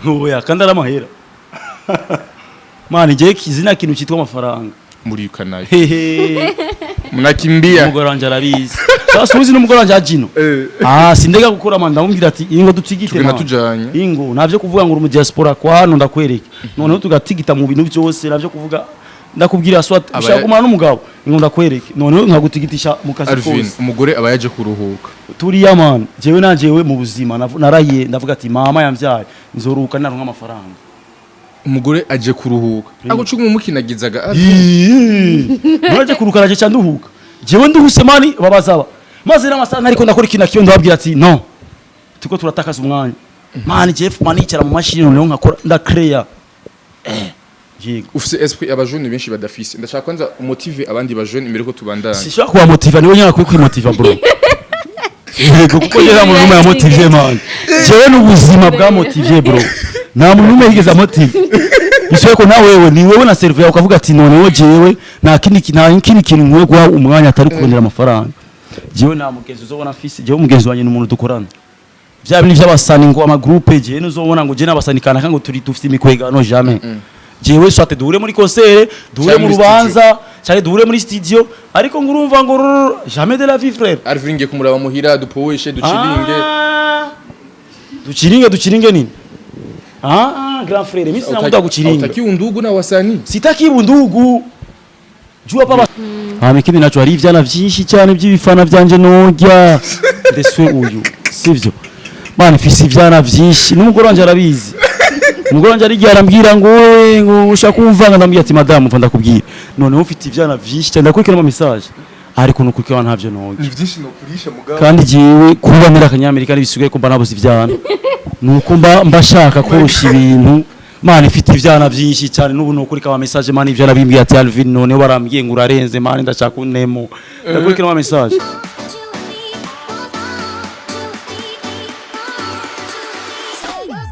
Oya, kandi ari amahera, man. Jewe kizina kintu cyitwa amafaranga. Murikanayo. Hehe. Munakimbia. Umugore wanje arabizi. Sasa uzi n'umugore wanje ajino. Ah, sindega gukora, man. Ndamubwira ati: "Ingo dutigite." Tugenda Man. Tujanye. Ingo navyo kuvuga ngo uri mu diaspora kwa hano, ndakwereka. Noneho tugatigita mu bintu byose. Navyo kuvuga, ndakubwira swat ushaka kumara n'umugabo, ingo ndakwereke, noneho nkagutigitisha mu kazi Alvin, kose. umugore aba yaje kuruhuka. Turiya, man. Jewe nanjewe mu buzima narahiye, ndavuga ati: "Mama yamvyaye, nzoruhuka naronka amafaranga." Umugore aje kuruhuka, ako cumi mukinagizaga. Nuraje kuruka, naje ca nduhuka. Jewe nduhuse, man, babazaba maze n'amasaha ntariko ndakora ikintu nakiyo, ndababwira ati: "No, turiko turatakaza umwanya, man." Jeff, man, yicara mu mashini, noneho nkakora, ndakreya, yego. Ufise esprit abajene benshi badafise. Ndashaka kwanza umotive abandi bajene imbere ko tubandanya. Sishobora kubamotiva, niwe nyine akwiye kwimotiva, bro. Yego, kuko njye nta muntu n'umwe yamotivye, man. Jewe n'ubuzima bwamotivye, bro. Nta muntu n'umwe yigeze amotive. Bishoboye ko nawe wewe ni wewe na cerveau yawe, ukavuga ati: "Noneho jewe nta kindi kintu nkwiye guha umwanya atari kurondera amafaranga." Jewe nta mugenzi uzobona afise. Jewe umugenzi wanjye ni umuntu dukorana, vya bintu vy'abasani ngo amagroupe. Jewe ntuzobona ngo jewe n'abasani kanaka ngo turi dufite imikwegano, jamais. Jewe soit duhure muri concert, duhure Canke mu muri rubanza, cyane duhure muri studio, ariko ngo urumva ngo jamais de la vie, frère. Alvin, ngiye kumuraba muhira, dupoeshe, duciringe. Ah, duciringe, duciringe nini? Ah, grand frère, mimi sina muda guchiringa. Utaki undugu na wasanii? Sitaki bundugu. Jua papa hama ikindi naco, hari ivyana vyinshi cyane by'ibifana vyanje norya ndeswe uyu sivyo, man. Mfise ivyana vyinshi, n'umugore wanje arabizi. Umugore wanje arigihe arambwira ngo: "Wewe, ngo ushaka kumvanga." Ndambwira ati: "Madamu, mva ndakubwira, noneho ufite ivyana vyinshi cyane, ndakurikirana ama message, ariko nukurikirana ntavyo norya." Ni vyinshi nokurisha, mugabo. Kandi jewe kuba muri akanyamerika ntibisigaye ko mba nabuze ivyana, nuko mba mbashaka korosha ibintu, man. Ifite ivyana vyinshi cyane n'ubu nukurika ama message, man. Ivyana bimbwiye ati: "Alvin, noneho barambwiye ngo urarenze, man, ndashaka unemo." Ndakurikira ama message.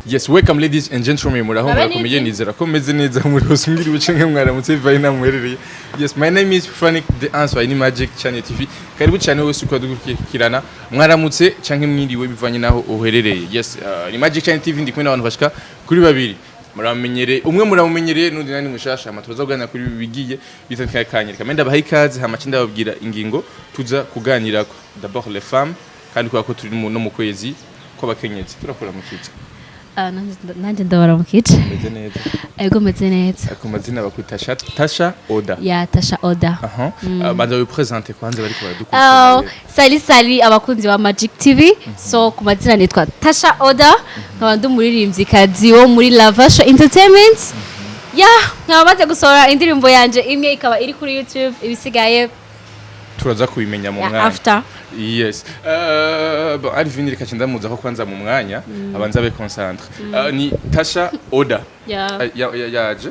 Yes, welcome, ladies and gentlemen. Muraho? Babe Murakomeye? neza. Nizera ko meze neza muri hose, mwiriwe canke mwaramutse bivaye naho muherereye. Yes, my name is Frank the Answer in Magic Channel TV. Karibu cyane wese uko dukurikirana, mwaramutse canke mwiriwe bivanye naho uherereye. Yes, ni Magic Channel TV. Ndi kumwe n'abantu bashika kuri babiri. Muramenyereye umwe, muramumenyereye, n'undi nani mushasha. Hama turaza kuganira kuri ibi bigiye bitandukanye. Reka menda baha ikaze, hama nce ndababwira ingingo tuza kuganirako. D'abord les femmes, kandi kubera ko turi no mu kwezi kw'abakenyezi, turakora mu kica. Ah, nanjye ndabaramukije. Meze neza? Ego, meze neza. Ku mazina bakwita Tasha Oda? Ya, Tasha Oda. Aha. Banza wipresente kwanza, bariko baradukurikirana. Oh, salut salut abakunzi ba Magic TV. So ku mazina nitwa Tasha Oda, nkaba ndi umuririmbyikazi wo muri Lavasha Entertainment. Ya, nkaba maze gusohora indirimbo yanje imwe, ikaba iri kuri YouTube. Ibisigaye Turaza kubimenya mu ya mwanya. After. Yes. Bon, Alvin, reka ndamuza ko kwanza mu mwanya abanza abe concentre. Ni Tasha Oda. Ya. Yaje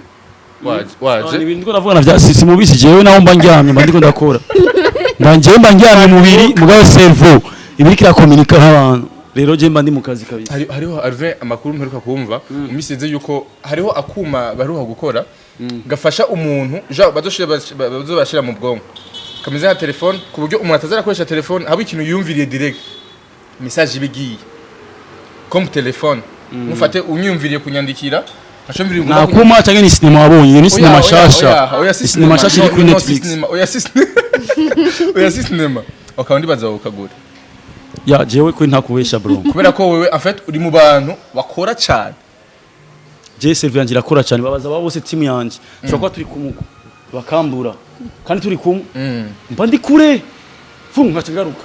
waje waje. Ni ibintu ndiko ndavuga na vya si mubisi. Jewe naho mba ndyamye, mba ndiko ndakora. Mba njyewe mba ndyamye mubiri, mugabo cerveau ibiriko irakominika nk'abantu. Rero je mba ndi mu kazi kabisa. Hariho Alvin, amakuru mperuka kumva umisize yuko hariho akuma baruha gukora gafasha umuntu ja bazoshira bazobashira mu bwonko, kameze nka telefone, ku buryo umuntu atazarakoresha telefone, haba ikintu yumviriye, direct message ibigiye comme telefone. Mufate unyumviriye kunyandikira, nkaca Nta kuma canke ni sinema wabonye? Iyo ni sinema Oya, shasha. Oya, oya, si Ni sinema shasha iri kuri No, no, si Netflix. sinema, oya, si sinema, oya, si sinema. Ukaba ndibaza ukagura. Ya, jewe kuri ntakubesha, bro. Kubera ko wewe en fait uri mu bantu bakora cyane. Je cerveau yanje irakora cyane. Babaza aba bose, team yanje, ushobora kuba turi kumwe bakambura kandi turi kumwe, mba ndi kure fu, nkaca ngaruka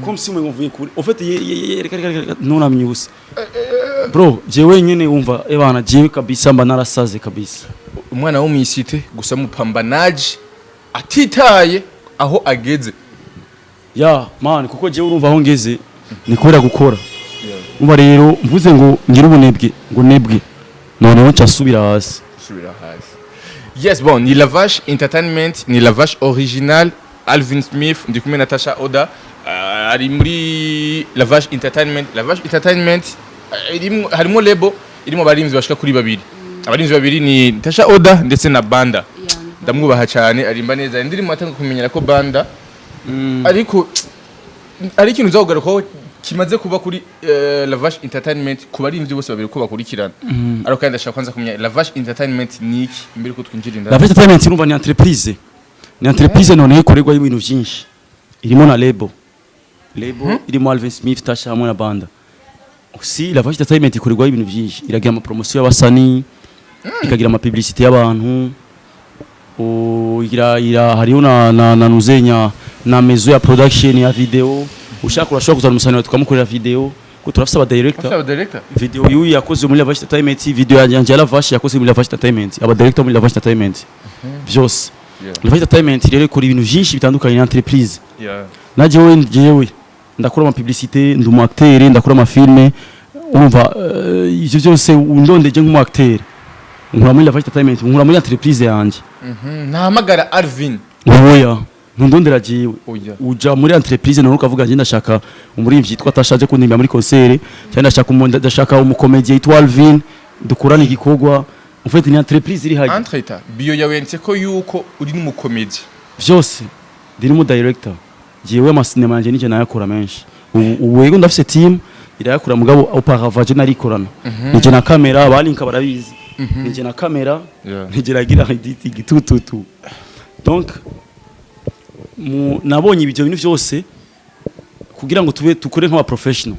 comme si mwe mvuye kure. En fait, ye ye ye, reka reka reka, nunamye ubusa, bro. Jewe nyene wumva ebana, jewe kabisa mba narasaze kabisa. Umwana wo mw'isite gusa mupambanaje, atitaye aho ageze. Ya man, kuko jewe urumva aho ngeze ni kubera gukora. Umva rero, mvuze ngo ngira ubunebwe, ngo nebwe, noneho nca nsubira hasi. Subira hasi. Yes, bon, ni Lavash Entertainment, ni Lavash original. Alvin Smith, ndi kumwe na Tasha Oda, ari muri Lavash Entertainment. Lavash Entertainment harimo label irimo abarinzi bashika kuri babiri. Abarinzi babiri ni Tasha Oda ndetse na Banda. Ndamwubaha cyane, arimba neza. Indirimbo atanga kumenyera ko Banda, ariko ari ikintu uzakugarukaho. Kimaze kuba kuri Lavash Entertainment ku baririmbyi bose babiri ko bakurikirana, ariko kandi ndashaka kwanza kumenya Lavash Entertainment ni iki imbere ko twinjira indani. Lavash Entertainment, urumva, ni entreprise none ikorerwa ibintu byinshi, irimo na label irimo Alvin Smith, Tasha hamwe na Banda. Si Lavash Entertainment ikorerwa ibintu byinshi, iragira ama promotion y'abasani, ikagira ama publicité y'abantu, igira hariho na nuzenya na maison ya production ya video. Ushaka urashobora kuzana umusani wawe tukamukorera video, ko turafise aba director. Afite aba director. Video yuyu yakoze muri Lavash Entertainment, video yanjye ya Lavash yakoze muri Lavash Entertainment, aba director muri Lavash Entertainment byose. Lavash Entertainment rero ikora ibintu byinshi bitandukanye na entreprise. Na jewe jewe ndakora ama publicité, ndi umu acteur, ndakora ama film. Urumva, ivyo byose undondeje nk'umu acteur nkura muri Lavash Entertainment, nkura muri entreprise yanje. Ntahamagara Alvin? Oya, ntundondera jewe. Oya. Uja muri entreprise none ukavuga nje ndashaka umuririmbyi yitwa Tasha aje kundimbira muri concert, cyangwa ndashaka umukomediye yitwa Alvin dukorane igikorwa. En fait ni entreprise iri hajya. Entre temps, bio yawe yanditse ko yuko uri n'umukomedi. Vyose, ndi n'umu director. Jewe amasinema yanje nije nayakora menshi. Ubu yego ndafise team irayakora, mugabo auparavant je narikorana, nije na kamera, balinka barabizi, nije na kamera, nije nagira edit igitututu. Donc nabonye ibyo bintu byose kugira ngo tube tukore nk'aba professional.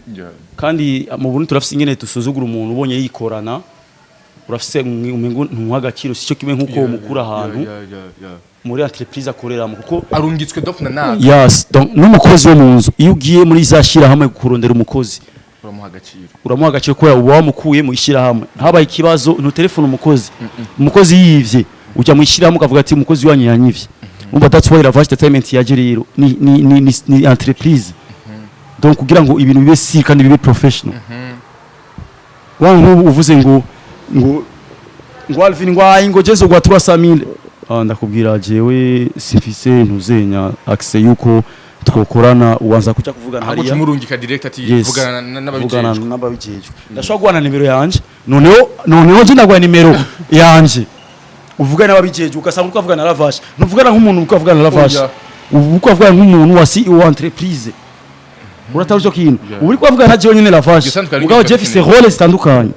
Kandi mu Burundi turafise ingene dusuzugura umuntu ubonye yikorana, urafise umengo ntumuha agaciro, sico kimwe nk'uko mukura ahantu muri entreprise akoreramo, kuko arungitswe donc na nabi. Yes, donc n'umukozi wo mu nzu, iyo ugiye muri za shyirahamwe kurondera umukozi, uramuha agaciro. Uramuha agaciro kubera uba wamukuye mu ishyirahamwe. Habaye ikibazo ntutelefone umukozi, umukozi yivye ujya mu ishyirahamwe ukavuga ati umukozi wanyu yanyivye. Umva, that's why Lavash Entertainment yaje rero ni entreprise, donc kugira ngo ibintu bibe si kandi bibe professional. Wa nk'ubu uvuze ngo Alvin ngo ayi ngo jezo gwa 300,000, ah, ndakubwira jewe simfise ntuzenya accès yuko twokorana, ubanza kuja kuvugana ahubwo hariya. Tumurungika direct ati Yes. vugana vugana n'ababijejwe. N'ababijejwe. Ndashobora guhana nimero yanje, noneho nje ndaguha nimero yanje uvugana n'ababijejwe, ugasanga uriko avugana na Lavash, ntuvugana nk'umuntu uriko avugana na Lavash. Oya. Ubu uriko avugana nk'umuntu wa CEO wa entreprise, uratari ico kintu. Yeah. Ubu uriko avugana na jewe nyene Lavash. Gitandukanye. Mugabo n'ibyo je fise rôle zitandukanye,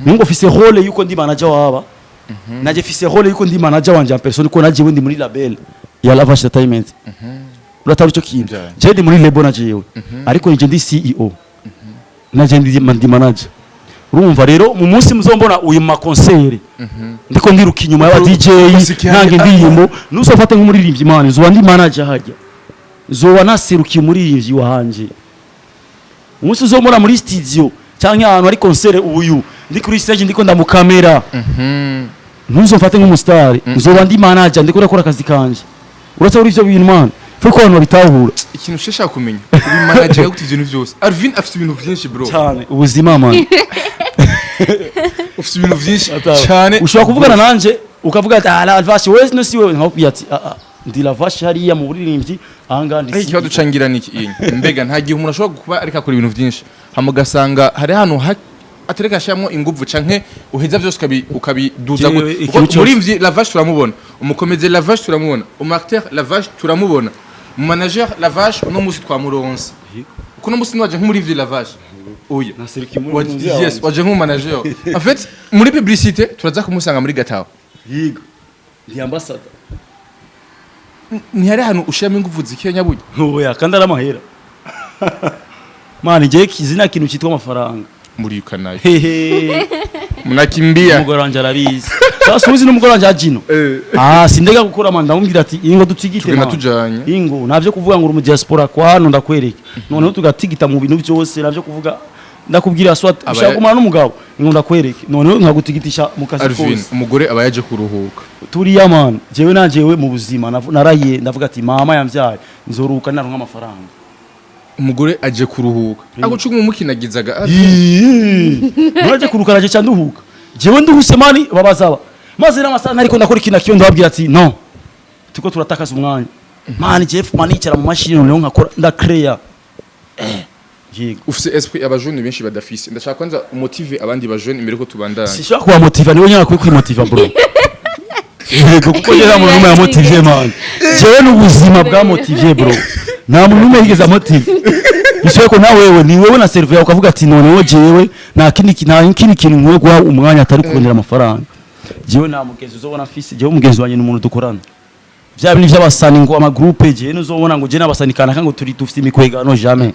ningo fise rôle yuko ndi manager waba, naje fise rôle yuko ndi manager wanje en personne, ko najewe ndi muri label ya Lavash Entertainment, uratari ico kintu. Yeah. Je ndi muri label na jewe, ariko nije ndi CEO, naje ndi manager. Urumva rero mu munsi muzombona uyu ma concert ndiko ndiruka inyuma y'aba DJ Umuziki ntange indirimbo, ntuzofate nk'umuririmbyi man, nzoba ndi manager hajya, nzoba naserukiye umuririmbyi wanje. Umunsi uzombona muri studio cyangwa ahantu hari concert, uyu ndi kuri stage ndiko ndamukamera, ntuzofate nk'umustar, nzoba ndi manager ndiko ndakora akazi kanje. Uretse uri ivyo bintu man, faut ko abantu babitahura. Ikintu ushaka kumenya, uri manager gute ibintu byose? Alvin afite ibintu byinshi, bro. Cyane, ubuzima man. Ufite ibintu byinshi cyane. Ushobora kuvugana nanje ukavuga ati ah, Lavash wewe no si wewe, nkakubwira ati ah, ah, ndi Lavash hariya mu buririmbyi, ahangaha ndi Ariko ikibazo cangira ni iki iyi, mbega nta gihe umuntu ashobora kuba ariko akora ibintu byinshi hama ugasanga hari hano atereka ashyiramo inguvu canke uheza byose ukabiduza Jewe, gute? ikintu Kuko cyose. umuririmbyi Lavash turamubona, umukomeze Lavash turamubona, umu acteur Lavash turamubona, manager Lavash uno munsi twamuronse. Kuko uno munsi ntiwaje nk'umuririmbyi Lavash, oya. Naserukiye muri Yes, waje nk'umumanager. En fait muri publicité turaza kumusanga muri Gataho. Yiga ndi ambassador. Ntihari ahantu ushiramo inguvu zikeya nyaburya? Oya, kandi ari amahera man, ngiye kizina kintu cyitwa amafaranga. Murikanayo. Hehe. Munakimbia. Umugore wanje arabizi, sasa uzi n'umugore wanje ajino. Ah, sindega gukora man, ndamubwira ati ingo dutigite Tugenda man. tujanye. Ingo navyo kuvuga ngo uri mu diaspora kwa hano, ndakwereka noneho tugatigita mu bintu byose, navyo kuvuga ndakubwira swat ushaka kumara n'umugabo, ingo ndakwereke noneho nkagutigitisha mu kazi Alvin, kose. umugore aba yaje kuruhuka. Turiya man, jewe nanjewe mu buzima narahiye ndavuga ati mama yambyaye nzoruhuka naronka amafaranga. Umugore aje kuruhuka ako cumi mukinagizaga. Nuraje kuruka naje ca nduhuka, jewe nduhuse man, babazaba maze n'amasaha ntariko ndakora ikintu nakiyo, ndababwira ati no turiko turatakaza umwanya man, jeff man yicara mu mashini noneho nkakora ndakreya, yego. Ufise esprit abajene benshi badafise. Ndashaka kwanza umotive abandi bajene imbere ko tubandanya. Sinshobora kubamotiva, niwe nyine akwiye kwimotiva, bro. Yego, kuko njye nta muntu n'umwe yamotivye man, jewe n'ubuzima bwamotivye, bro, nta muntu n'umwe yigeze amotive. Bishoboye ko nawe wewe ni wewe na cerveau yawe ukavuga ati noneho jewe nta kindi kintu nkwiye guha umwanya atari kurondera amafaranga. Jewe nta mugenzi uzobona afise. Jewe umugenzi wanjye ni umuntu dukorana, vya bintu vy'abasani ngo ama groupe. Jewe ntuzobona ngo jewe n'abasani kanaka ngo turi dufite imikwegano, jamais.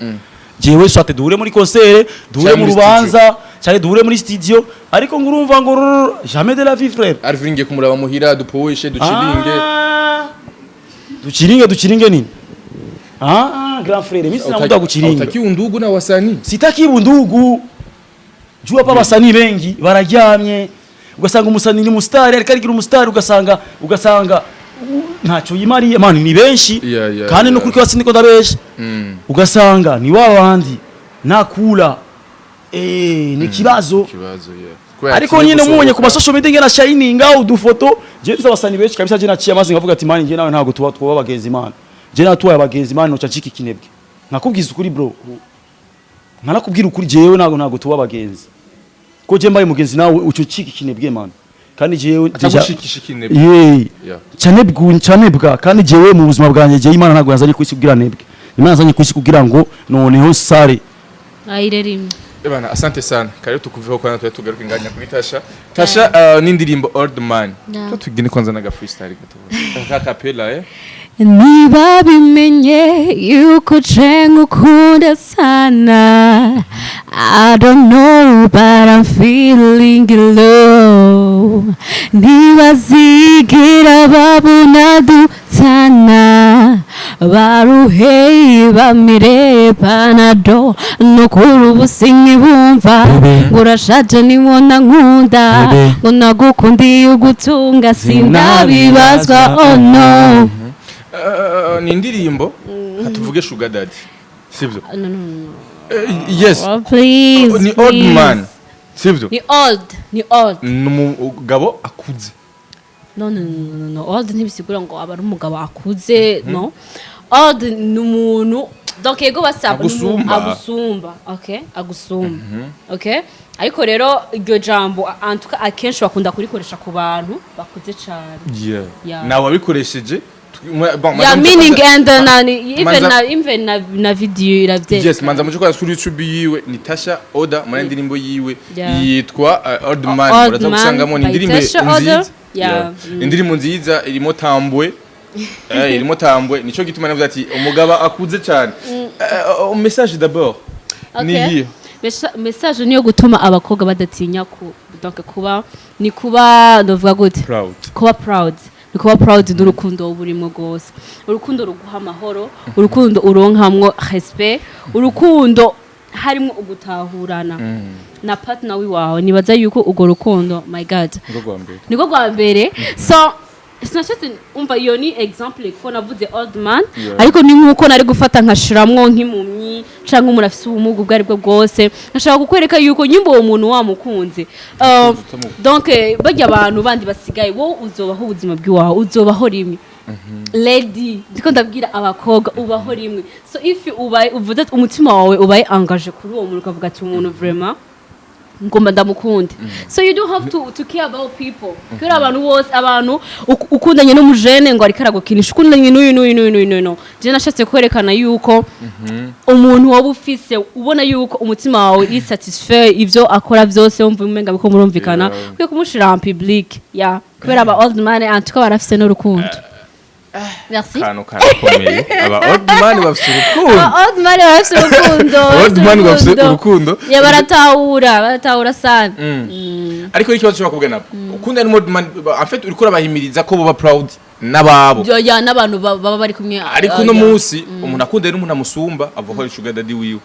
Jewe soit duhure muri concert, duhure Canke mu muri rubanza, cyane duhure muri studio, ariko ngo urumva ngo jamais de la vie, frère. Alvin, ngiye kumuraba muhira, dupoeshe, duciringe. Ah, duciringe, duciringe nini? Ah, grand frère, mimi sina muda wa guciringa. Hautaki undugu na wasanii? Sitaki bundugu juu hapa abasanii bengi bararyamye, ugasanga umusanii ni umusitari ariko arigira umusitari, ugasanga ntacyo yimariye man. Ni benshi kandi no kuri kwasi niko ndabesha. Ugasanga ni wa bandi nakula, ni kibazo. Kibazo, yeah. Kubera Ariko atinya nyine mubonye ku gusohoka. ma social media ngena shininga udufoto. Je nzi abasani benshi kabisa. Je naciye amazi ngavuga ati man, nje nawe ntabwo tuba twaba abagenzi man. Je natuwaye abagenzi man, noca ncika ikinebwe. Nkakubwiza ukuri bro, nkanakubwira ukuri, jewe ntabwo tuba abagenzi, ko je mbaye mugenzi nawe uco ucika ikinebwe man. Kandi jewe Atagushikisha ikinebwe. Ye. Cyane bwa cyane bwa. Kandi jewe mu buzima bwanjye, jewe Imana ntabwo yazanye ku isi kugira nebwe. Imana yazanye ku isi kugira ngo noneho sare. Ayire rimwe. Ebana, asante sana. Kare tukuveho kwanza tuwe tugaruke nganya kuri Tasha. Tasha, n'indirimbo Old Man. Yeah. Tugende kwanza naga freestyle gato. Ka capella, eh. Niba bimenye yuko cenga ukunda sana, I don't know, but I'm feeling low. Ntibazigera babona dutana, baruhe bamire panado, nukuri ubu sinkibumva. Bebe. Ngo urashaje nibona nkunda. Bebe. Ngo nagukundiye ugutunga, sindabibazwa, oh no. Ni indirimbo hatuvuge sugar daddy. Sivyo? No, no, no. Yes. Oh, please. Ni old Please. man. Sivyo? Ni old, ni old. Ni umugabo akuze. No, no, no, no, no. Old ntibisigura ngo aba ari umugabo akuze, no. Old ni umuntu, donc yego basaba ni umuntu Agusumba. Agusumba, okay, agusumba, okay. Ariko rero iryo jambo en tout cas akenshi bakunda kurikoresha ku bantu bakuze cyane. Yeah. Nawe wabikoresheje. Bon, Yeah, manza meaning and na even Manza- na even na video iravye. Yes, manza muco kuri YouTube yiwe ni Tasha Oda, muri indirimbo yiwe yitwa Old Man. Old Muraza Man gusangamo ni by indirimbo Tasha Oda. nziza. Yeah. Indirimbo nziza irimo tambwe. Irimo tambwe, nico gituma navuze ati umugabo akuze cyane. Message d'abord. Ni iyihe? Message niyo gutuma abakobwa badatinya ku donc kuba ni kuba, ndavuga gute? Proud. Kuba proud, ni kuba proud n'urukundo wowe urimo rwose. Urukundo ruguha amahoro, urukundo uronkamwo respect, urukundo harimo ugutahurana na partner wiwawe. Nibaza yuko urwo rukundo, my God, Nirwo rwa mbere. Niko rwa mbere. So sinashatse, umva, iyo ni example kuko navuze old man. Ariko ni nkuko nari gufata nkashiramwo nk'impumyi canke umuntu afise ubumuga ubwo aribwo bwose. Nashaka kukwereka yuko nyimba uwo muntu wamukunze, donc barya abantu bandi basigaye, wowe uzobaho ubuzima bw'iwawe, uzobaho rimwe. Lady, ndiko ndabwira abakobwa, ubaho rimwe. So if ubaye uvuze ati umutima wawe ubaye engagé kuri uwo muntu, ukavuga ati umuntu vraiment ngomba ndamukunde, so you don't have to care about people, kubera abantu bose, abantu ukundanye n'umujene ngo ariko aragukinisha, ukundanye n'uyu n'uyu n'uyu n'uyu n'uyu. No, je nashatse kwerekana yuko umuntu waba ufise, ubona yuko umutima wawe uri satisfait, ivyo akora byose wumva umenga biko murumvikana, ukwiye kumushira en public ya kubera aba old man en tout cas barafise n'urukundo. Merci. Kantu karakomeye, aba old man bafite urukundo. Aba old man barafise urukundo. Old man bafite urukundo. Ya, baratahura, baratahura sana. Ariko ikibazo ushobora kuvuga nabo ukunda ni old man, en fait uriko urabahimiriza ko boba proud n'ababo. Ya, n'abantu baba bari kumwe. Ariko uno munsi umuntu akunda n'umuntu amusumba avuga ko ari sugar daddy wiwe,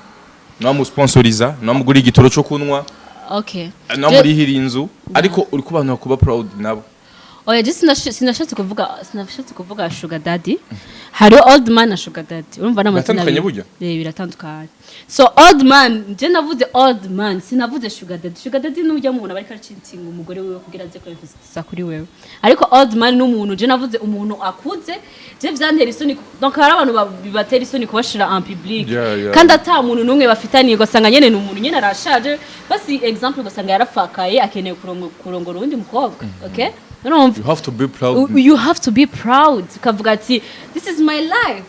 nawe amusponsoriza, nawe amugurira igitoro cyo kunywa, nawe amurihira inzu, ariko uri kubantu kuba proud nabo. Oya, je sinashatse kuvuga sugar daddy. Hariho old man na sugar daddy, urumva n'amazina Biratandukanye abiri. burya? Eh, biratandukanye. So old man, je navuze old man, sinavuze sugar daddy. Sugar daddy n'ujya muntu aba ariko aracintinga umugore wiwe kugira aze kwinvestisa kuri wewe, ariko old man n'umuntu, je navuze umuntu akuze. Je vyantera isoni donc hari abantu bibatera isoni kubashira en public kandi ata muntu n'umwe bafitaniye, ugasanga nyene ni umuntu nyene arashaje. Basi example, ugasanga yarafakaye, akeneye kurongora uwundi mukobwa, okay, urumva? You have to be proud. You have to be proud, ukavuga ati this is my life.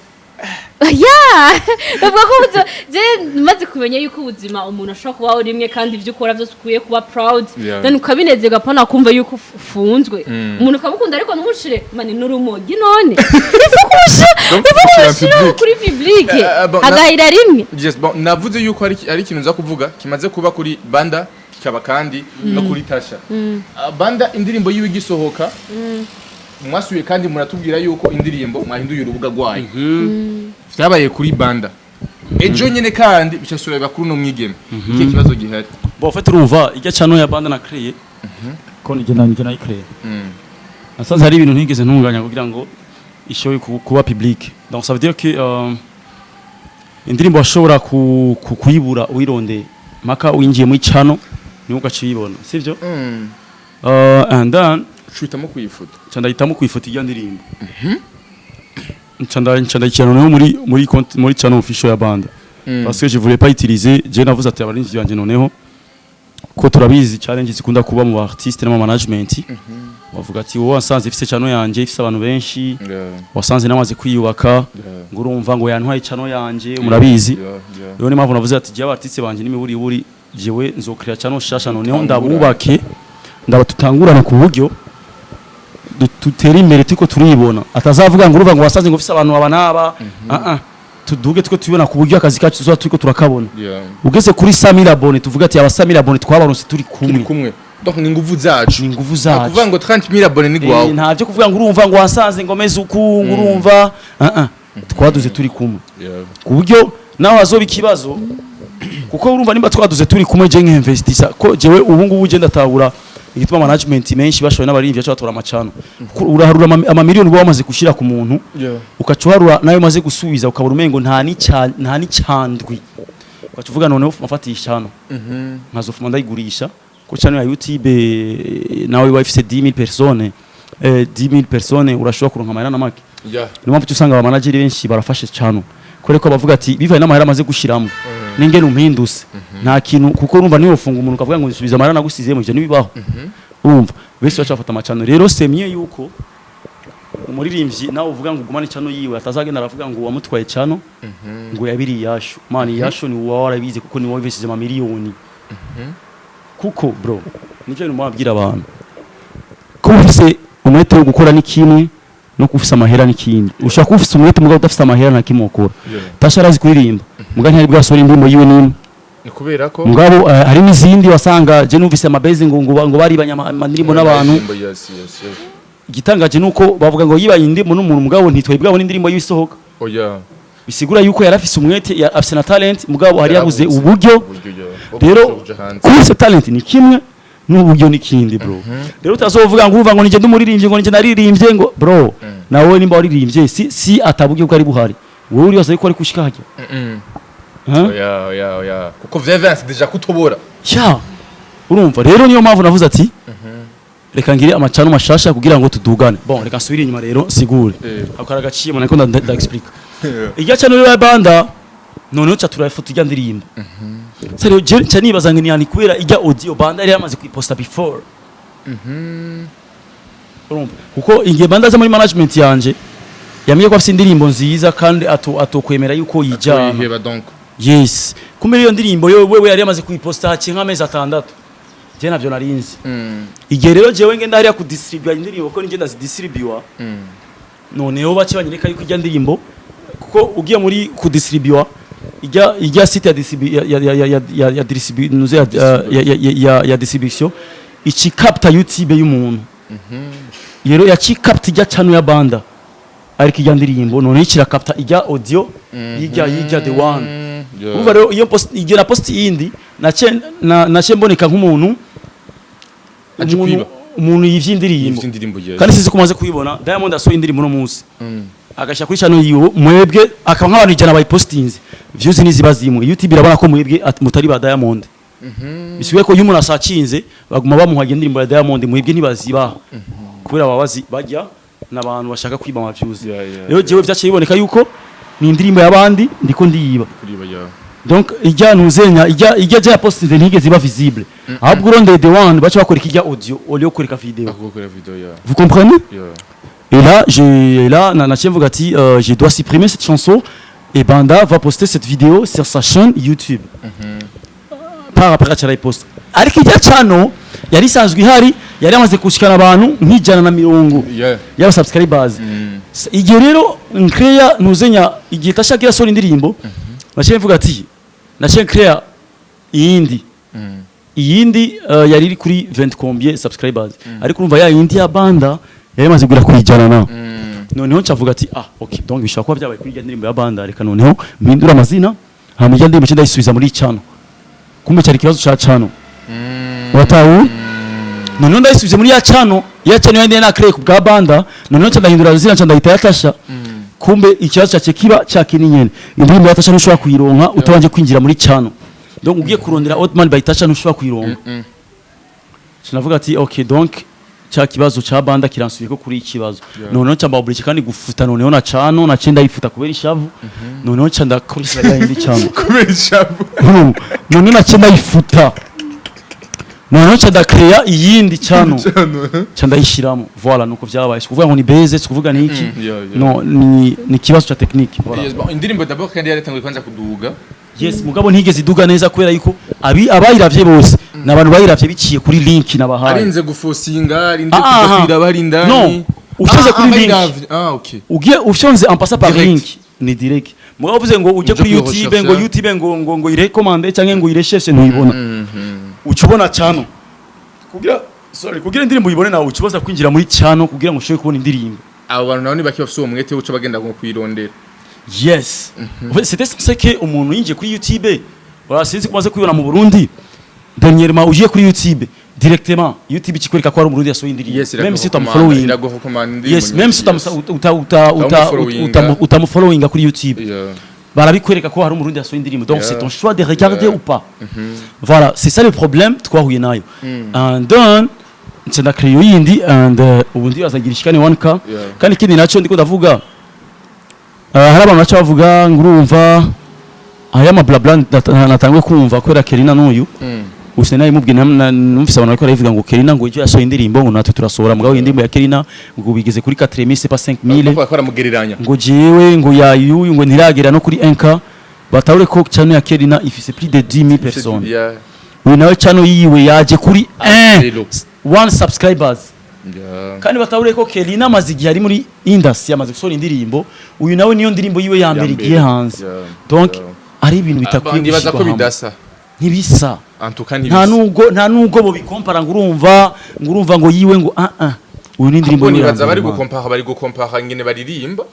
Yeah, bavuga ko ubuzima, je maze kumenya yuko ubuzima umuntu ashobora kubaho rimwe, kandi ibyo ukora byose ukwiye kuba proud, then ukabinezerwa, pana kumva yuko ufunzwe. Umuntu ukamukunda ariko ntumushire mani n'urumogi. None Donc, ifu gushyira kumushyira public. kuri public, Bon, agahira rimwe. Yes, bon, navuze yuko hari ikintu nza kuvuga kimaze kuba kuri Banda, kikaba kandi no kuri Tasha. Banda, indirimbo yiwe igisohoka, mwasuye kandi muratubwira yuko indirimbo mwahinduye urubuga rwayo. Vyabaye kuri Banda ejo nyene, kandi bicasura biba kuri uno mwigeme. Ikihe kibazo gihari? Bon, en fait, urumva ijya channel ya Banda na créé ko nige nayicréé, nasanze hari ibintu ntigeze ntunganya kugira ngo ishobore kuba public. Donc ça veut dire que indirimbo washobora kuyibura uyirondeye maka winjiye muri channel, niho ugaca uyibona, sivyo? And then Ushitamo kuyifuta. Nca ndahitamo kuyifoto ijya ndirimbo, nca ndayishyira noneho muri compte, muri channel official ya Banda, parce que je voulais pas utiliser. Je navuze ati abarinzi banje, noneho ko turabizi challenge zikunda kuba mu artiste no mu management, bavuga ati wowe wasanze ifise channel yanje ifise abantu benshi, wasanze namaze kwiyubaka, ngo urumva ngo yantwaye channel yanje, murabizi. Rero niyo mpamvu navuze ati jyewe artiste banje n'imiburiburi, jewe nzokrea channel shasha, noneho ndabubake, ndaba tutangurana ku buryo dutere imbere turiko turibona, atazavuga ngo urumva ngo wasanze ngo ufise abantu aba n'aba. Ah ah, tuduge tuko tubibona ku buryo akazi kacu tuzoba turiko turakabona. Ugeze kuri 100,000 abonnés, tuvuga ati aba 100,000 abonnés twabaronse turi Turi kumwe. kumwe, donc ni nguvu zacu. Ni nguvu Nta zacu. kuvuga ngo 30,000 abonnés ni gwawe. Nta byo kuvuga ngo urumva ngo wasanze ngo meze uku, ngo urumva. Ah ah, twaduze turi kumwe ku buryo nawe hazoba ikibazo, kuko urumva nimba twaduze turi kumwe, je nk'investisa ko jewe ubu ngubu je ndatahura igituma management menshi bashoboye n'abaririmbyi baca batora amacano. Kuko uraharura amamiliyoni uba wamaze gushira ku muntu, ukaca uharura nayo umaze gusubiza, ukabura umengo nta n'icyandwi, ukaca uvuga noneho mafatisha hano, nkazofuma ndayigurisha, ko channel ya YouTube nawe iba ifise 10,000 personnes, 10,000 personnes urashobora kuronka amahera na make. Niyo mpamvu usanga aba manager benshi barafashe cyane, kubera ko bavuga ati bivaye n'amahera amaze gushiramo n'ingene umpinduse nta kintu, kuko urumva niyo ufunga umuntu ukavuga ngo nsubiza amahera nagusizemo, ivyo ntibibaho. Urumva benshi baca bafata amacano. Rero c'est mieux yuko umuririmbyi nawe uvuga ngo ugumane channel yiwe, atazagenda aravuga ngo wamutwaye channel, ngo yabiri yashu man yashu, ni wowe warabizi, kuko ni wowe wivesije amamiliyoni. Kuko bro, nivyo bintu mwabwira abantu, ko ufise umwete wo gukora ni kimwe no kuba ufise amahera n'ikindi. Ushobora kuba ufise umwete mugabo udafise amahera, nta kimwe ukora. Tasha arazi kuririmba, mugabo ntiyari bwasohora indirimbo yiwe n'imwe. Ni kubera ko Mugabo hari n'izindi wasanga je numvise amabezi ngo baribanye amandirimbo n'abantu. Yes. Igitangaje nuko bavuga ngo yibanye indirimbo n'umuntu, mugabo ntitwaye bwabona indirimbo yisohoka. Oya. Bisigura yuko yarafise umwete, afise na talent, mugabo hari yabuze Yarabuze. uburyo. Uburyo, yeah. Rero Kuja hanze. kuba ufise talent ni kimwe, n'uburyo n'ikindi, bro. Rero utazovuga ngo uvuga ngo nije ndumuririmbye, ngo nije naririmbye, ngo bro, nawe nimba waririmbye si ataburyo bwari buhari, wowe uri wose yuko ari kushika hajya. Huh? Oya, kuko 2020 déjà kutobora. Ya, urumva rero niyo mpamvu navuze ati reka ngire amacano mashasha kugira ngo tudugane. Bon, reka nsubire inyuma rero sigure. Ako karagaciye nako nda explique irya channel ya Banda. Noneho ca turafoto ijya ndirimbo. Sasa rero je nca nibaza ngo ni kubera ijya audio Banda yari yamaze kuyiposta before. Urumva kuko ingiye Banda aza muri management yanje, yamenye ko afite indirimbo nziza kandi ato atokwemera yuko yijana. Yiheba donc. Yes, kumbe iyo ndirimbo yo wewe yari yamaze kuyiposta haciye nk'amezi 6, je navyo narinzi. Igihe rero jewe ngenda hariya kudistribua indirimbo, ko ninjye ndazidistribua, noneho bace banyereka yuko ijya ndirimbo, kuko ugiye muri kudistribua ijya site ya distribu ya ya ya ya ya ya distribu nuze ya ya ya ya ya distribution ici capta YouTube y'umuntu. Rero yaci capta ijya channel ya Banda, ariko ijya ndirimbo noneho ikirakapta ijya audio yijya the one. Urumva rero iyo post igihe na post yindi nace mboneka nk'umuntu Aje umuntu kwiba. umuntu yivye indirimbo. Yivye indirimbo, yes. Kandi sizi ko umaze kuyibona, Diamond asohoye indirimbo no munsi, agashyira kuri channel yiwe, mwebwe akaba nk'abantu 100 bayipostinze, views niziba zimwe, YouTube irabona ko mwebwe mutari ba Diamond. Bisubiye ko iyo umuntu asacinze baguma bamuha indirimbo ya Diamond, mwebwe ntibazibaha, kubera baba bazi bajya n'abantu bashaka kwiba ama views. Rero jewe vyaciye biboneka yuko ni indirimbo y'abandi ndiko ndiyiba. Kuriba, yeah. Donc ijya ntuzenya ijya jya postinze ntigeze iba visible, ahubwo urondeye the one baca bakora ijya audio au lieu yo kureka video. Ako gukora video, yeah. Vous comprenez? Yeah. Et là, j'ai là, naciye mvuga ati je dois supprimer cette chanson et Banda va poster cette vidéo sur sa chaîne YouTube. Par après aca arayiposta. Ariko ijya channel yari isanzwe ihari, yari yamaze gushikana abantu nk'120 y'aba subscribers. Igihe rero nkreya ntuzenya igihe tashagira sora indirimbo, naciye mvuga ati naciye nkreya iyindi, iyindi yari iri kuri 20 combien subscribers, ariko urumva ya yindi ya Banda yari imaze kugera ku 100 na noneho ncavuga ati ah, ok, donc bishobora kuba byabaye kuri irya ndirimbo ya Banda, reka noneho mpindura amazina, hama irya ndirimbo nce ndayisubiza muri channel. Kumbe cyari ikibazo ca channel, watahu. Noneho ndayisubije muri ya channel, ya channel yandi na créé ku bwa Banda. Noneho nca ndahindura izina, nca ndahita yatasha. Kumbe ikibazo cyace kiba cyakini nyene, indirimbo ya Tasha ntushobora kuyironka utabanje kwinjira muri channel. Donc ugiye kurondera Oldman by Tasha ntushobora kuyironka. Sinavuga ati ok, donc cya kibazo ca Banda kiransubiye ko kuri iki kibazo. Noneho nca mbabulike kandi gufuta, noneho na channel naciye ndayifuta kubera ishavu. Noneho nca ndakoresha ya yindi channel. Kubera ishavu. Noneho naciye ndayifuta, noneho nca ndakreya iyindi channel, nca ndayishiramo. Voilà, nuko vyabaye. Sikuvuga ngo ni beze, sikuvuga ni iki. No, ni ikibazo ca technique, voilà. Yes, bon, indirimbo d'abord kandi yaratanguye kwanza kuduga. Yes, mugabo ntigeze iduga neza kubera yuko abi abayiravye bose ni abantu bayiravye biciye kuri link nabahaye. Arinze gufosinga, arinze Ah, kuja ah, kwiraba hari indani. No, ufyonze Ah, kuri ah, link. bayiravye. Ah, ok. Ugiye ufyonze en passant par Direct. link ni direct, mugabo uvuze ngo ujye Uje kuri YouTube ngo kuyirechercha. YouTube ngo irecommande cyangwa ngo irecherche, ntuyibona. Uca ubona channel kugira, sorry, kugira indirimbo uyibone nawe uca kwinjira muri channel kugira ngo ushobore kubona indirimbo. Abo bantu nabo ntibaki bafise uwo mwete wo bagenda ngo kuyirondera. Yes. En fait, c'était censé que umuntu yinjiye kuri YouTube, voilà, sinzi ko umaze kubibona mu Burundi dernièrement, ugiye kuri YouTube directement, YouTube ikikwereka ko ari Umurundi yasohoye indirimbo, Yes. même si utamufollowing. Iragurecommanda. Yes, même si uta uta uta Utamufollowinga. utamufollowinga kuri YouTube, barabikwereka ko hari Umurundi yasohoye indirimbo. Donc c'est ton choix de regarder Yeah. ou pas. Voilà, c'est ça le problème twahuye nayo. And then nca ndakreyo yindi and ubu ndibazagira ishikane 1K. Kandi ikindi nacyo ndiko ndavuga, hari abantu baca bavuga ngo urumva aya mablabla natanguye kumva kubera Kerina n'uyu gusa nawe mubwiye, numvise abantu bariko barabivuga ngo Kerina ngo icyo yasohoye indirimbo ngo natwe turasohora, mugabo indirimbo ya Kerina ngo bigeze kuri 4000, c'est pas 5000. Bavuga ko baramugereranya. Ngo jewe ngo yayuyu ngo ntiragera no kuri 1K. Batahure ko channel ya Kerina ifise plus de 10 000 personnes. Uyu nawe channel yiwe yaje kuri 1 Zero. one subscribers. Kandi batahure ko Kelina amaze igihe ari muri industry, amaze gusohora indirimbo. Uyu nawe niyo ndirimbo yiwe ya mbere igiye hanze. Donc ari ibintu bitakwiye Nibaza ko gushyirwa hamwe. Bidasa. Ntibisa. En tout cas Nta ntibisa. nubwo bo bikompara ngo urumva ngo urumva ngo yiwe ngo ah ah, uyu ni indirimbo Ahubwo yiwe ya nibaza mbere, bari man. gukompara, bari gukompara ingene baririmba.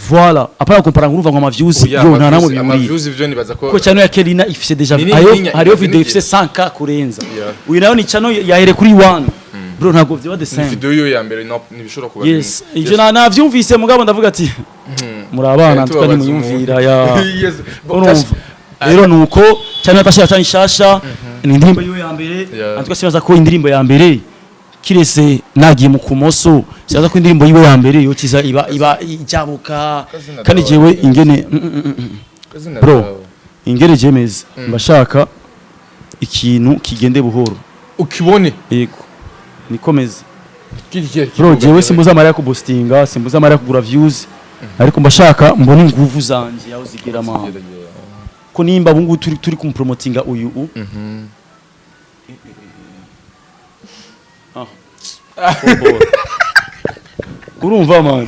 Voilà, apana gukompara ngo urumva ngo ama views. Oya, yo nta namwe ama bihuriye. Views ivyo nibaza ko Kuko channel ya Kelina ifise déjà Ni ayo nini, hariyo ni video nini. ifise 100K kurenza. Yeah. Uyu nawe ni channel yahere kuri 1, bro, ntabwo vyoba the Ni same. video yo ya mbere, no, ntibishobora kuba. Yes. Bimwe. Ivyo navyumvise mugabo ndavuga ati muri abana Eh, tuka tubabaza nimuyumvira umuntu. ya. Yes. Urumva rero nuko cyane Tasha cyane ishasha ni indirimbo yiwe ya mbere. Yeah. Antuka sibaza ko indirimbo ya mbere, kirese nagiye mu kumoso, sibaza ko indirimbo yiwe ya mbere yokiza iba ijabuka. Kazina Kandi dawa. jewe ingene Kazina bro, dawa. ingene jemeze mbashaka ikintu kigende buhoro. Ukibone. Yego, nikomeze. Kiri Bro, jewe simbuza amara yo kuboostinga, simbuza amara yo kugura views, ariko mbashaka mbone inguvu zanje aho zigera, man, ko nimba ubu ngubu turi kumupromotinga uyu u Ah. Football. Urumva man,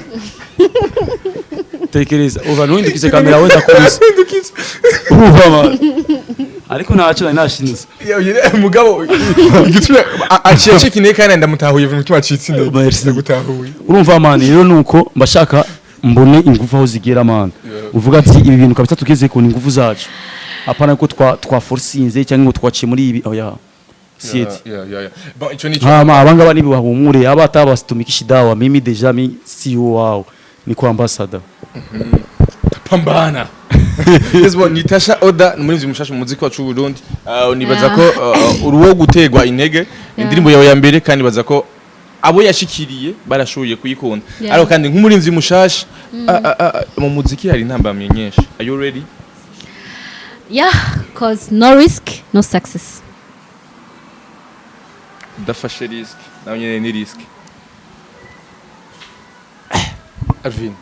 tekereza uva ntuhindukize kamera wenda kuza, urumva man, ariko ntacyo nari nashinze. Mugabo igituma aciye acika intege kandi ndamutahuye umutima acitse intege. Merci. Ndagutahuye. Urumva man, rero nuko mbashaka mbone ingufu aho zigera, man. Uvuga ati ibi bintu kabisa tugeze ku ingufu zacu, apana ko twa forcinze cyangwa ngo twaciye muri ibi, oya, sieti. Yeah. Bon, ico nico. Hama abangaba nibi bahumure aba atabasitumikisha dawa, mimi déjà mi CEO wao, niko ambassador. Pambana. Yes, bon, ni Tasha Oda, ni umuririmbyi mushasha mu muziki wacu w'u Burundi. Nibaza ko uruwo gutegwa intege, indirimbo yawe ya mbere, kandi nibaza ko abo yashikiriye barashoboye kuyikunda. Ariko kandi nk'umuririmbyi mushasha mu muziki hari intambamyi nyinshi. Are you ready? Yeah, cause no risk, no success. Udafashe risk nawe nyene ni risk. Alvin,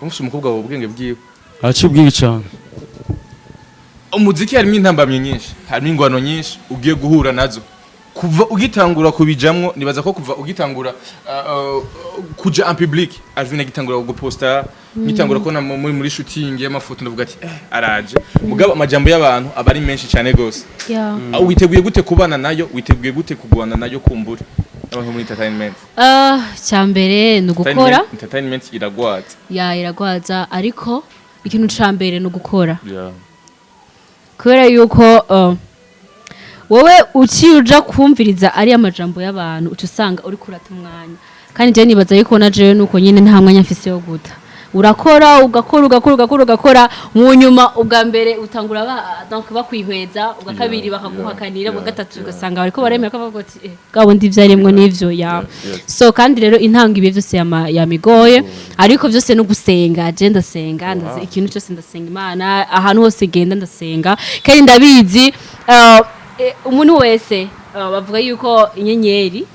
umufise umukobwa wawe, ubwenge bwiwe. Aciye ubwenge cyane. Umuziki harimo intambamyi nyinshi, harimo ingwano nyinshi ugiye guhura nazo kuva ugitangura kubijamwo. Nibaza ko kuva ugitangura kuja en public, Alvin agitangura guposta, ngitangura kubona muri shooting y'amafoto, ndavuga ati araje. Mugabo amajambo y'abantu aba ari menshi cyane gose. Ah, witeguye gute kubana nayo? Witeguye gute kugwana nayo? Kumbura abantu muri entertainment. Ah, cyambere ni ugukora. Entertainment iragwaza. Ya, iragwaza, ariko ikintu ca mbere ni ugukora, kubera yuko wowe uciye uja kumviriza ari amajambo y'abantu, uca usanga uri kurata umwanya. Kandi je nibaza yuko na jewe nuko nyine nta mwanya mfise wo guta. Urakora, ugakora, ugakora, ugakora, ugakora, mu nyuma ubwa mbere utangura donc bakwihweza, ubwa kabiri bakaguhakanira, ubwa gatatu ugasanga bariko baremera ko bavuga ati bwa bundi ivyaremwo n'ivyo ya. So kandi rero intanga ibihe byose yamigoye, ariko byose no gusenga. Je ndasenga, ikintu cyose ndasenga Imana, ahantu hose genda ndasenga. Kandi ndabizi, umuntu wese, bavuga yuko inyenyeri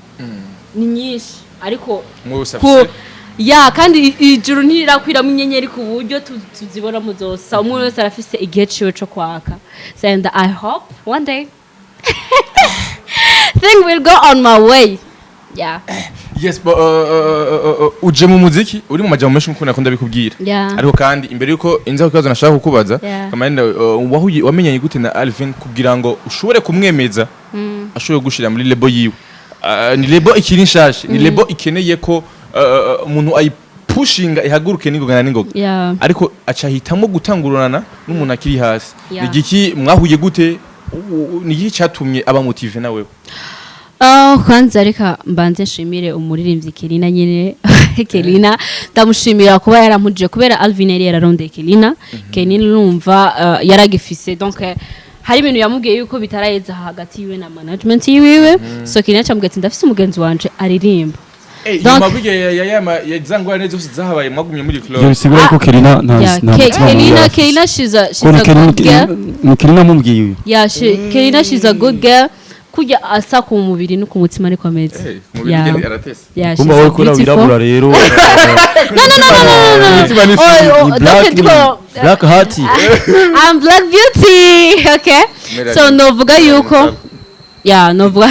ni nyinshi, ariko Umwe wese ku afise ya, kandi ijuru ntirakwiramo inyenyeri ku buryo tuzibonamo zose. Umuntu wese arafise igihe ciwe co kwaka. So and I hope one day thing will go on my way, yeah. Yes, but uje mu muziki uri mu majambo menshi nkuko nakunda bikubwira. Ariko kandi imbere yuko inza kukibazo nashaka kukubaza, kamanda, wahuye, wamenyanye gute na Alvin kugira ngo ushobore kumwemeza ashobore gushira muri label yiwe? Ni label ikiri nshasha, ni label ikeneye ko umuntu ayipushinga ihaguruke n'ingoga na n'ingoga, ariko aca ahitamo gutangurana n'umuntu akiri hasi. Ni igiki, mwahuye gute? Ni igiki cyatumye aba motivé nawe? Oh, kwanza reka mbanze nshimire umuririmbyi Kelina nyine. Kelina ndamushimira kuba yarampujije, kubera Alvin yari yararondeye Kelina. Kelina urumva yaragifise, donc hari ibintu yamubwiye yuko bitaraheza hagati yiwe na management yiwiwe. So Kelina acamubwira ati ndafise umugenzi wanje aririmba. Donc- Nyuma burya ya za ngorane zose zahabaye, mwagumye muri Ibyo club? bisigura ko Kelina nta nta mutima mubi Kelina afise. Kelina she's Ko a ni Kelina, good girl. ni Kelina amubwiye uyu. Yeah, Kelina, she's a good girl. Kurya asa ku mubiri no ku mutima ariko ameze. Umubiri ugende aratese. Yeah, Kumba she's wowe a kubera beautiful. wirabura rero. No, no, no, no, no, no, no. Umutima ni Oh, ni black, donc, ni black heart. I'm black beauty, okay? Melanie. So novuga yuko, yeah, novuga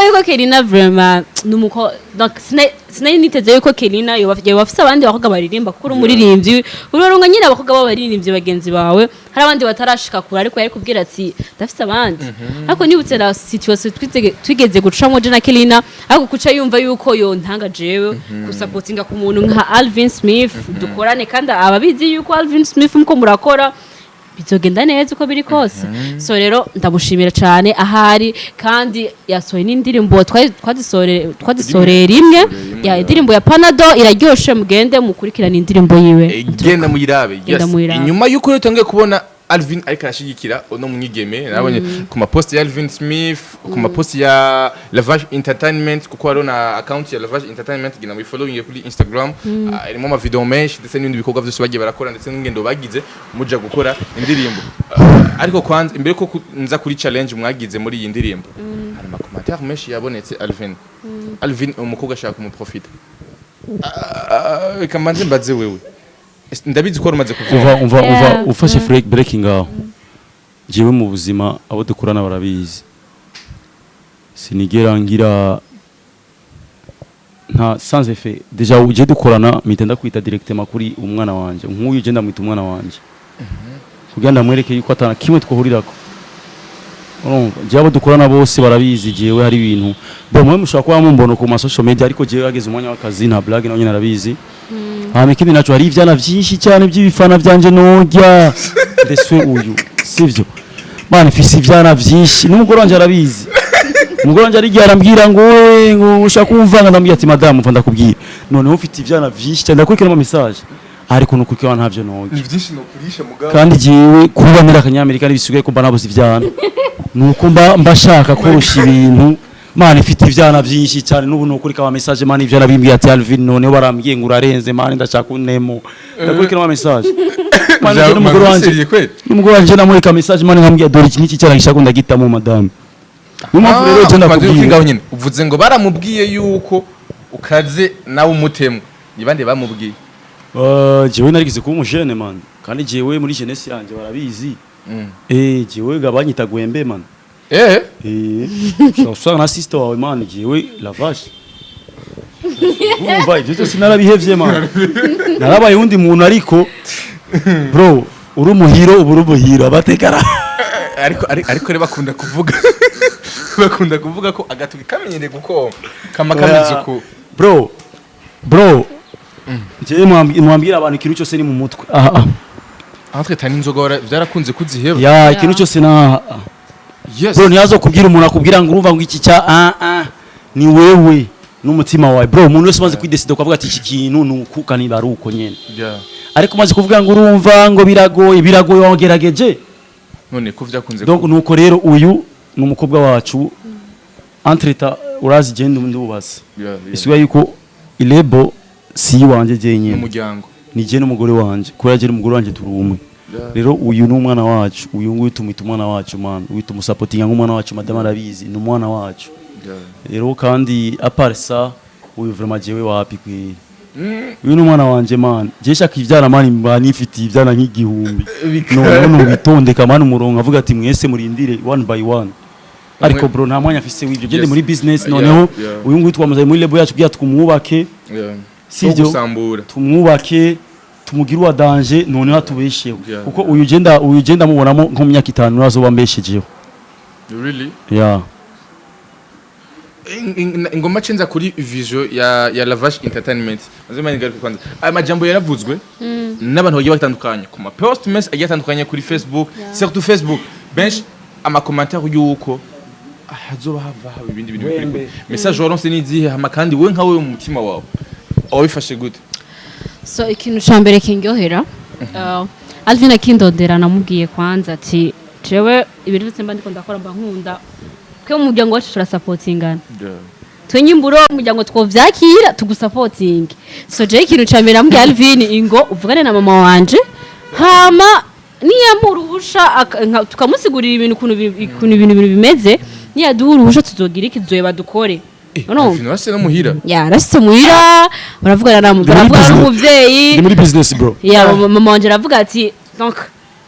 yuko Kelina vraiment numuko, donc sinari niteze yuko Kelina yoba afise abandi bakobwa baririmba, kuko uri umuririmbyi urarunga nyine abakobwa b'abaririmbyi bagenzi bawe, hari abandi batarashika kure, ariko yari kubwira ati ndafise abandi. Ariko nibutse na situation twigeze gucamwo je na Kelina, ariko kuca yumva yuko yontanga jewe gusapotinga ku muntu nka Alvin Smith dukorane, kandi ababizi yuko Alvin Smith muko murakora bizogenda neza uko biri kose. So rero ndamushimira cyane ahari, kandi yasohoye n'indirimbo twazisoreye rimwe ya indirimbo ya Panado iraryoshe, mugende mukurikirana indirimbo yiwe. Genda muyirabe. Genda Yes. muyirabe. Inyuma yuko rero utangiye kubona Alvin ariko arashigikira uno mwigeme, nabonye ku maposti ya Alvin Smith, ku maposti ya Lavage Entertainment, kuko hariho na account ya Lavage Entertainment, genda muyifollowing kuri Instagram. Irimo ama video menshi ndetse n'ibindi bikorwa byose bagiye barakora, ndetse n'ingendo bagize muja gukora indirimbo. Ariko kwanza imbere ko nza kuri challenge mwagize muri iyi ndirimbo, hari ama commentaire menshi yabonetse. Alvin umukobwa ashaka kumuprofita. Reka mbanze mbaze wewe. Ndabizi ko wari umaze kuvyumva. Umva, ufashe breaking aho. Jewe mu buzima, abo dukorana barabizi, sinigera ngira nta sans effet. Déjà uje dukorana mpita ndakwita directement kuri umwana wanje. Nk'uyu je ndamwita umwana wanje kugira ndamwereke yuko atana kimwe twahurirako. Urumva, jewe abo dukorana bose barabizi. Jewe hari ibintu bo mwe mushobora kuba mumbona ku ma social media, ariko jewe hageze umwanya w'akazi nta blague, nawe nyine arabizi. Hama ikindi naco, hari ivyana vyinshi cyane by'ibifana vyanje norya ndeswe uyu sivyo. Bana mfise ivyana vyinshi, n'umugore wanje arabizi. Umugore wanje arigihe arambwira ngo wewe ngo ushaka kumvanga, ndambwira ati madamu, mva ndakubwira, noneho mfite ivyana vyinshi cyane, ndakurikirana ama message, ariko nukurikirana ntavyo norya. Ni byinshi nokurisha mugabo. Kandi jewe kuba muri akanyamerika ntibisigaye ko mba nabuze ivyana, nuko mba mbashaka korosha ibintu. Mana, ifite ivyana vyinshi cyane n'ubu nukurika ama message, mana, ivyana bimbwiye ati Alvin, noneho barambwiye ngo urarenze, mana, ndashaka unemo. Ndakurikira ama message, mana, je n'umugore wanje Sérieux kweli? N'umugore wanje namurika message, mana, nkambwiye dore iki n'iki cyara gishaka ndagitamo madame. Niyo mpamvu rero je ngaho ndakubwira nyine uvuze ngo baramubwiye yuko ukaze nawe umutemu. Ni bande bamubwiye? Jewe narigeze kuba umujene, man, kandi jewe muri jeunesse yanje barabizi. Jewe ga banyita Gwembe, man. Ushobora gusanga na sister wawe, man. Jewe la vache, urumva ibyo byose narabihevye, man, narabaye undi muntu. Ariko bro, uri umuhiro, uba uri umuhiro abatekara. Ariko rero bakunda kuvuga ko agatoki kamenyereye gukoma kama kameze uku. Bro, jewe mwambwira abantu, ikintu cyose ni mu mutwe aha aha. Entre tani inzoga byarakunze kuziheba. Ya, ikintu cyose na bro, ntiyazo kubwira umuntu akubwira ngo urumva ngo iki cya ah ah, ni wewe n'umutima wawe, bro. Umuntu wese umaze kwidecida ukavuga ati iki kintu ni uku, kandi ari uko nyene. Ariko umaze kuvuga ngo urumva ngo biragoye, biragoye, wagerageje. None ko vyakunze? Donc nuko rero uyu ni umukobwa wacu. Entre-temps urazi je ndubatse. Bisigaye yuko ilebo si iwanje jenyine. N'umuryango. Ni je n'umugore wanje, kubera je n'umugore wanje turi umwe. Rero uyu ni umwana wacu, uyu nguyu tumwita umwana wacu, man. Uyu tumusapotinga nk'umwana wacu. Madame arabizi, ni umwana wacu. Rero kandi à part ça, uyu vraiment jewe wapi kwi uyu ni umwana wanje, man. Je shaka ivyana, man, mba nifitiye ivyana nk'igihumbi. None nubitondeka, man, umurongo avuga ati mwese murindire one by one. Ariko bro, nta mwanya afise w'ivyo. Gende muri business. Noneho uyu nguyu twamuzanye muri label yacu kugira twumwubake. Sivyo? Gusambura. Tumwubake, tumugire uwa danger, noneho atubesheho. Kuko uyu genda mubonamo nko mu myaka 5 azoba mbeshejeho. Really? Yeah. Ingoma cenza kuri vision ya Lavash Entertainment. Mazima ngaruke kwanza aya majambo yaravuzwe n'abantu bagiye batandukanye ku ma post mess agiye atandukanye kuri Facebook, surtout Facebook, benshi ama commentaire yuko hazoba hava haba ibindi bintu bikuri Wembe. Message waronse nizihe? Hama kandi we nka wewe mu mutima wawe wabifashe gute? So ikintu ca mbere kindyohera, Alvin akindondera namubwiye kwanza ati jewe ibintu byose mba ndiko ndakora mba nkunda twe mu muryango wacu turasapotingana, twe nyimburo umuryango twovyakira tugusapotinge. So jewe ikintu ca mbere namubwiye Alvin, ingo uvugane na mama wanje, hama niyampa uruhusha tukamusigurira ibintu ukuntu ibintu bimeze, niyaduha uruhusha tuzogira iki, tuzoyeba dukore. Urumva? Alvin wase no muhira. Ya, arashitse muhira, baravugana na Ndi muri baravugana business. n'umuvyeyi. Ndi muri business, bro. Ya, mama wanje aravuga ati donc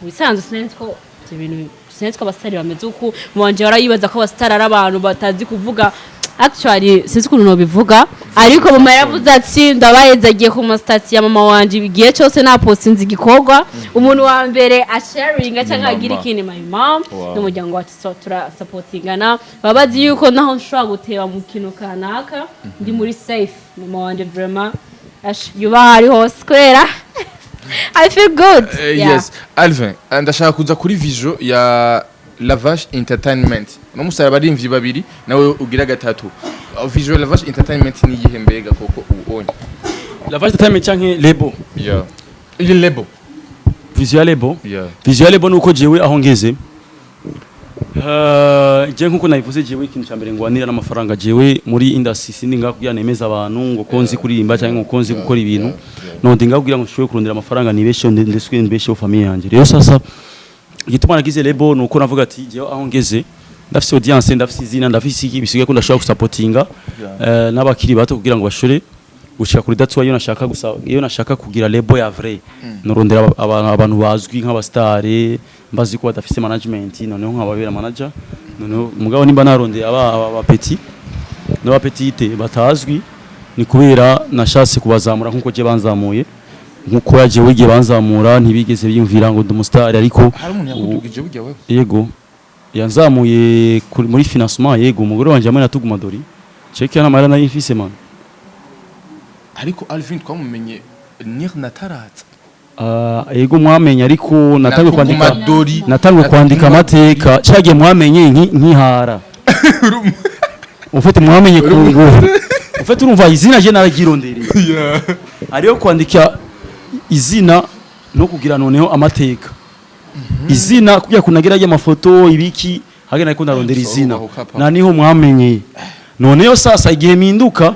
wisanzwe sinzi ko ivyo bintu, sinzi ko abasitari bameze uku. Mama wanje yarayibaza ko abasitari ari abantu batazi kuvuga. Actually sinzi ukuntu nobivuga, ariko mama yaravuze ati ndabahezagiye ku ma status ya mama wanje, igihe cyose napostinze igikorwa, umuntu wa mbere asharinga cyangwa Ni agira mama. ikintu, my mom. N'umuryango wacu, so turasapotingana, baba bazi yuko naho nshobora guteba mu kintu kanaka ndi muri safe. Mama wanje vraiment yubaha ari hose kubera I feel good. Yeah. Yes, Alvin, ndashaka kuza kuri vision ya Lavash Entertainment. No musara abarimvyi babiri nawe ugira gatatu. Vision ya Lavash Entertainment ni iyihe mbega koko ubu onye? Lavash Entertainment canke label? Yeah. Iyi label. Vision ya label. Vision ya label nuko jewe aho ngeze, je nkuko nabivuze, jewe ikintu cya mbere ngwanira n'amafaranga. Jewe muri industry sindi ngaho kugira nemeza abantu ngo ko nzi kuririmba cyangwa ngo ko nzi gukora ibintu. No ndi ngaho kugira ngo nshobore kurondera amafaranga nibesheho, ndetse ndibesheho famille yanjye. Rero sasa igituma nagize label nuko navuga ati jewe aho ngeze ndafise audience, ndafise izina, ndafise iki, bisigaye ko ndashobora gusapotinga n'abakiri bato kugira ngo bashore gushika kuri. That's why iyo nashaka gusa, iyo nashaka kugira label ya vrai, norondera abantu bazwi nk'abastare mbazi ko badafise management, noneho nkababera manager. Noneho mugabo nimba narondeye aba petit n'aba petite batazwi, ni kubera nashatse kubazamura nkuko je banzamuye, nkuko yaje wigiye banzamura, ntibigeze biyumvira ngo ndi umustar, ariko Hari umuntu yakudugije burya wewe? Yego, yanzamuye muri financement. Yego, umugore wanje hamwe na Tuguma Dori check yana mara nari mfise, man. Ariko Alvin twamumenye Nir Nataratsa. Yego, mwamenye, ariko natangiye kwandika Dori. natangiye kwandika amateka cyagiye mwamenye nkihara ufite mwamenye ku ngufu ufite. Urumva izina je naragirondereye. Ariyo kwandika izina no kugira noneho amateka izina kugira kunagira amafoto ibiki hagena, ariko ndarondera izina. Aho kapa. Na niho mwamenye. Noneho sasa igihe mpinduka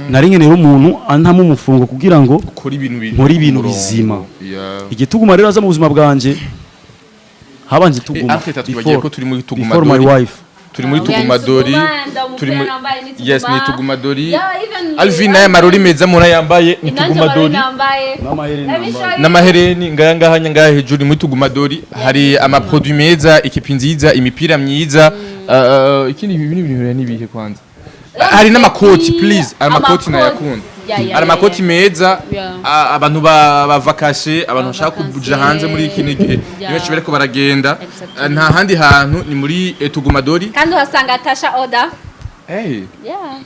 nari nkenera umuntu antamo umufungo kugira ngo Ukora ibintu biri nkore ibintu ku murongo. bizima. Yeah. Igihe Tuguma rero aza mu buzima bwanje, habanje Tuguma Entre twibagiye ko turi muri Tuguma before my Dori. wife. Turi muri Yeah, Tuguma Dori. Tuguma, Turi muri ndamupira nambaye ni Yes, ni Tuguma. Tuguma Dori. Yeah, even Secondly, Alvin, naye amarori meza mura yambaye ni Inanje Tugumadori. amarori nambaye. N'amahereni Let me nambaye. show you. N'amahereni ngaya ngaha, ngaha hejuru muri Tugumadori hari ama produit meza, ikipi nziza, imipira myiza. Ikindi ibi bintu nibihe kwanza? Hari n'amakoti, please, amakoti nayakunda. Hari amakoti meza. Abantu bavakashe, abantu bashaka kuja hanze muri iki gihe, benshi bariko baragenda. Nta handi hantu, ni muri Tugumadori. Kandi uhasanga Tasha Oda. Hey. Yeah.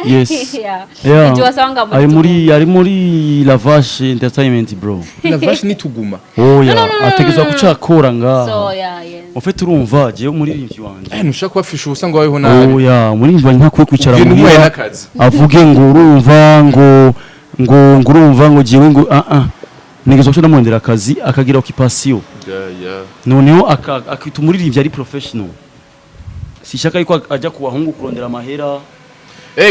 Yes. Yeah. Yeah. Ibyo wasanga muri Ari muri, ari muri Lavash Entertainment, bro. Lavash ni Tuguma? Oya. No, no, no, no, Ategerezwa no, no. kucakora ngaha. So yeah. En fait, urumva jewe umuririmbyi wanje, ntushaka kubafisha ubusa ngo wabeho nabi. Oya, umuririmbyi wanje ntakwiye kwicara Ubwira umuhaye muhira n'akazi. avuge ngo urumva ngo urumva ngo jewe ngo ah ah, nigezwa ko ndamurondera akazi, akagira occupation. Noneho akita umuririmbyi ari professional. Sishaka yuko ajya ku bahungu kurondera amahera.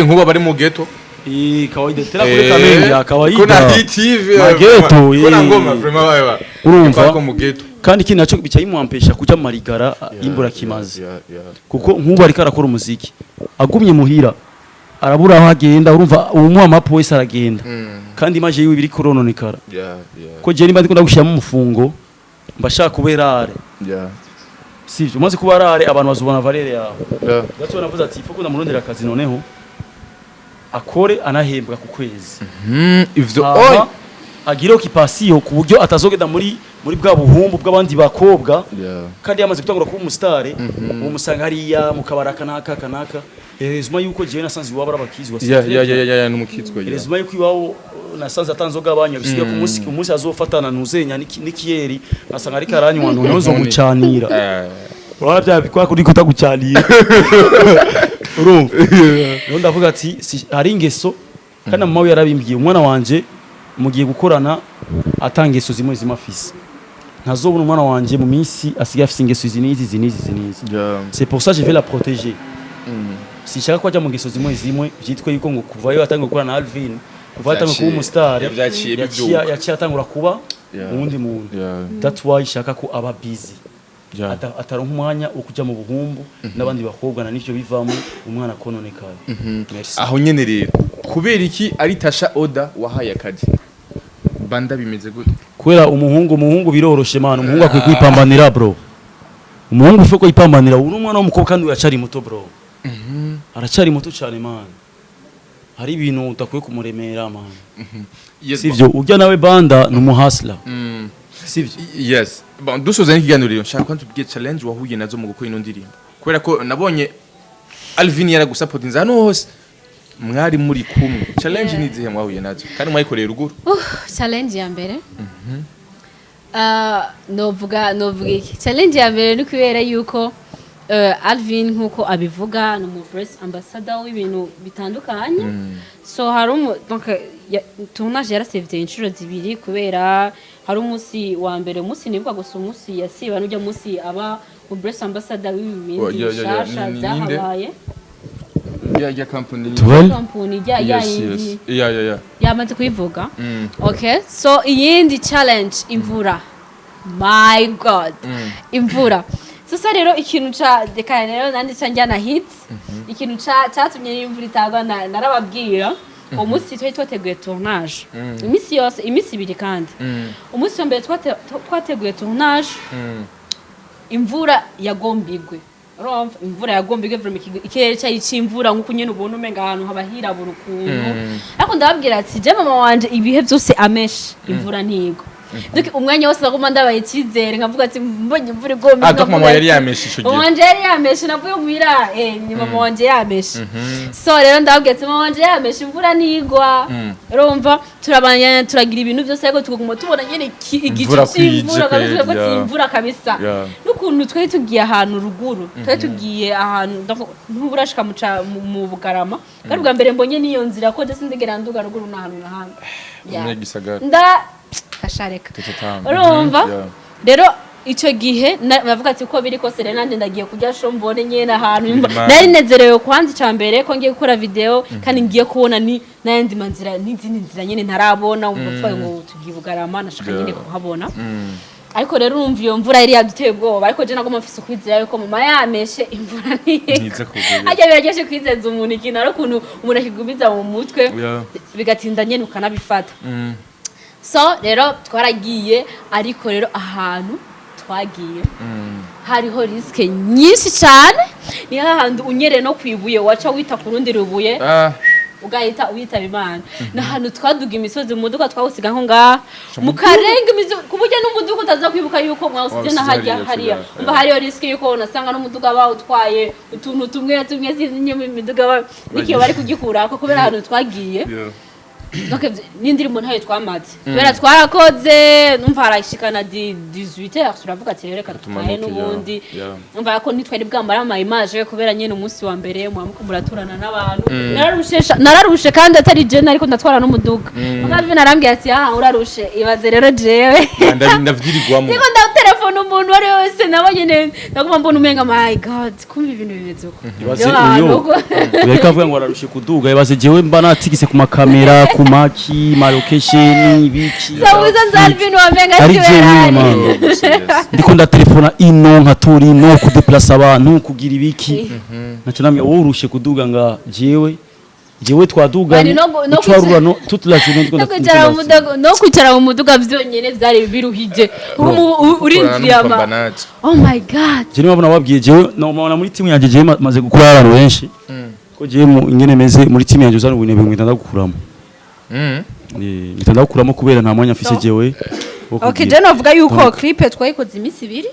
Nkuba bari mu ghetto. Eh, kawaida tera kuri Kamenge ya kawaida. Kuna hit TV. Mageto. Kuna ngoma vraiment baba. Urumva? Ko mu ghetto. Kandi ikindi nacyo bica bimuampesha kuja mu marigara imbura kimaze, kuko nk'ubu ariko arakora umuziki, agumye muhira arabura aho agenda. Urumva, uwumuha amapo wese aragenda, kandi image yiwe biri kurononekara. Ko je nimba ndiko ndagushyiramo umufungo, mba shaka kubera rare. Sivyo? Umaze kuba rare, abantu bazobona valeur yawe. That's why navuze ati faut ndamurondera akazi, noneho akore anahembwa ku kwezi. Ivyo Hama, oy. agire occupation ku buryo atazogenda muri bwa buhumbu bw'abandi bakobwa. Kandi yamaze gutangura kuba umusitari, uwo musanga hariya mu kabara kanaka kanaka. Heureusement yuko jewe nasanze iwabo ari abakizwa. Yeah, numukizwa, yeah. Heureusement yuko iwabo nasanze atanzoga abanywa, bisigaye ku munsi ku munsi azofatana ntuzenya n'ikiyeri, nasanga ariko aranywa, noneho nzomucanira. Urabona bya bikwa kuri kutagucanira, urumva? Rero ndavuga ati hari ingeso, kandi mama we yarabimbwiye: umwana wanje mugiye gukorana atanga ingeso zimwe zimwe afise, ntazobona umwana wanje mu minsi asigaye afise ingeso izi n'izi, izi n'izi, izi n'izi. C'est pour ça je vais la protéger. Sinshaka ko ajya mu ngeso zimwe zimwe, byitwe yuko ngo kuva yo atangiye gukorana na Alvin, kuva yatangiye kuba umustar, Vyaciye bivyuka. Yaciye atangura kuba uwundi muntu. That's why shaka ko aba busy. Ataronka umwanya wo kuja mu buhumbu n'abandi bakobwa, na nivyo bivamo umwana kononekara. Merci. Aho nyene rero, kubera iki ari Tasha Oda wahaye akazi? Banda bimeze gute? Kubera umuhungu biroroshe, man. Umuhungu akwiye kwipambanira, bro. Umuhungu ufite ko yipambanira. Uyu ni umwana w'umukobwa kandi aracari muto, bro. Aracari muto cyane, man. Hari ibintu udakwiye kumuremera, man. Yes. Sivyo? Ujya nawe Banda ni umuhasla. Sivyo? Yes, bon, dusoza n'ikiganiro rero, nshaka ko tubwiye challenge wahuye nazo mu gukora ino ndirimbo, kubera ko nabonye Alvin yaragusapotinze hano hose mwari muri kumwe. Challenge ni izihe mwahuye nazo kandi mwayikoreye ruguru? Challenge ya mbere, novuga iki? Challenge ya mbere ni kubera yuko Alvin, nkuko abivuga, ni umu brand ambassador w'ibintu bitandukanye. So hari umu donc tournage yarasevye inshuro zibiri, kubera hari umunsi wa mbere, umunsi nibuka gusa umunsi yasiba n'ujya munsi aba mu brand ambassador w'ibi Oh, bindi yeah. bishasha Ninde? byahabaye. Ya company. Twel Company ya Yes. yindi. Yes, yeah. Yamaze kubivuga. Okay, so iyindi challenge, imvura. My God, imvura. Sasa rero ikintu ca reka rero nandi ca njyana hits, ikintu ca catumye imvura itagwa, narababwira uwo munsi twari twateguye tournage iminsi yose, iminsi ibiri. Kandi umunsi wa mbere twateguye tournage, imvura yagombigwe. Urumva, imvura yagombigwe vraiment, ikirere cyari c'imvura nk'uko nyene ubona umenga ahantu haba hirabura ukuntu. Ariko ndababwira ati je mama wanje ibihe byose ameshe, imvura ntigwa. Donc umwanya wose naguma ndabaye icyizere, nkavuga ati mbonye imvura igomba. Ah, donc mama yari yameshe ico gihe. Mama wanje yari yameshe, navuye muhira, ni mama wanje yameshe. So rero ndababwira ati mama wanje yameshe, imvura ntigwa. Urumva, turabanya turagira ibintu byose, ariko tukaguma tubona nyene igicu Imvura kwije c'imvura kabisa, ko kweli, yeah. imvura kabisa. N'ukuntu twari tugiye ahantu ruguru, twari tugiye ahantu donc ntuburashika mu Bugarama, kandi ubwa mbere mbonye n'iyo nzira, ko ndetse sindigera nduga ruguru n'ahantu n'ahandi. Yeah. Umunyagisagara. Nda kashareka. Tutatanga. Urumva? Yeah. Rero icyo gihe navuga ati uko biri kose rero nanjye ndagiye kurya show, mbone nyene ahantu Imana. Nari nezerewe kwanza icya mbere ko ngiye gukora video, kandi ngiye kubona ni n'ayandi manzira n'izindi nzira nyene ntarabona. Umva, twaye ngo tugiye Bugarama, nashaka nyene kuhabona. Ariko rero urumva iyo mvura yari yaduteye ubwoba, ariko je naguma mfise ukwizera yuko mama yameshe imvura Ntiza kugwa. Harya biraryoshe kwizeza umuntu ikintu, ari ukuntu umuntu akigumiza mu mutwe, bigatinda nyene ukanabifata. So rero twaragiye, ariko rero ahantu twagiye hariho risque nyinshi cyane. Ni hahandi unyereye no kwibuye waca wita ku rundi rubuye, ugahita witaba Imana. Ni ahantu twaduga imisozi, mu muduga twawusiga nko ngaha, mukarenga imisozi, ku buryo n'umuduga utaza kwibuka yuko mwawusize na Wawusize hajya hariya, hariya. hariya. Umva, hariyo risque yuko unasanga n'umuduga bawutwaye utuntu tumwe tumwe, sinzi nyuma imiduga n'ikiyo bari kugikurako kubera ahantu twagiye. Donc n'indirimbo ntayo twamaze kubera twarakoze, numva harashikana di 18 heures, turavuga ati rero reka dutahe. Tumanuke, N'ubundi numva ko ntitwari bwambara ama image kubera nyene umunsi wa mbere muba muraturana n'abantu. Nararushe kandi atari je ariko ndatwara n'umuduga. Mugabo narambwiye ati: "Ah, urarushe, ibaze rero jewe." Ndavyirirwamo. Ndiko ndatelefona umuntu uwo ari we wese nabo nyene, ndaguma mbona umenga my God, kumva ibintu bimeze uko. Ibaze Yo, ahantu uyo yariko avuga ngo ararushe kuduga, ibaze jewe mba natigise ku makamera, ku maki ma location biki. Sabuza nzari ibintu wamenga Ari siwe jewe yarari. Man, ndiko ndatelefona ino nkatura ino kudeplasa abantu kugira ibiki, naco namwe wowe urushe kuduga nga jewe twaduganye Bari no ucwarura no toute la journée ndiko no kwicara mu muduga, no kwicara mu muduga vyonyene vyari biruhije. Ubu urindiriye ama, oh my God. Je niba nababwiye, jewe no muri team yanje, jewe maze gukura abantu benshi ko jewe mu ingene meze muri team yanje uzana ubunebwe mpita ndagukuramo. Mpita ndagukuramo kubera nta mwanya mfise jewe wo Okay. kugira. Je novuga yuko clip twayikoze iminsi 2.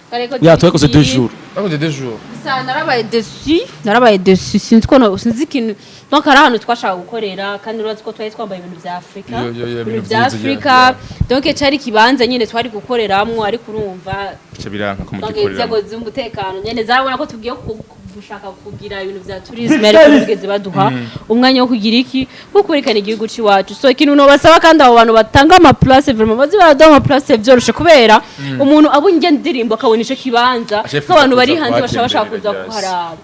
Twarayikoze Ya, iminsi twakoze 2 ibiri. jours. Bakoze 2 jours. Gusa narabaye déçue, narabaye déçue, sinzi ko sinzi ikintu. Donc hari ahantu twashaka gukorera kandi urazi ko twari twambaye ibintu vya Afrika, Yo, ibintu ibintu vya vyiza, Afrika. Donc cari ikibanza nyene twari gukoreramwo, ariko urumva Bica biranka ko donc mugikoreramo. inzego z'umutekano nyene zarabona ko tugiye gushaka kugira ibintu vya tourisme, ariko ntibigeze baduha umwanya wo kugira iki, wo kwerekana igihugu c'iwacu. So ikintu nobasaba kandi, abo bantu batanga ama place, vraiment baze baraduha ama place vyoroshe, kubera umuntu abonye indirimbo akabona ico kibanza, nk'abantu bari hanze bashaka bashaka kuza kuharaba.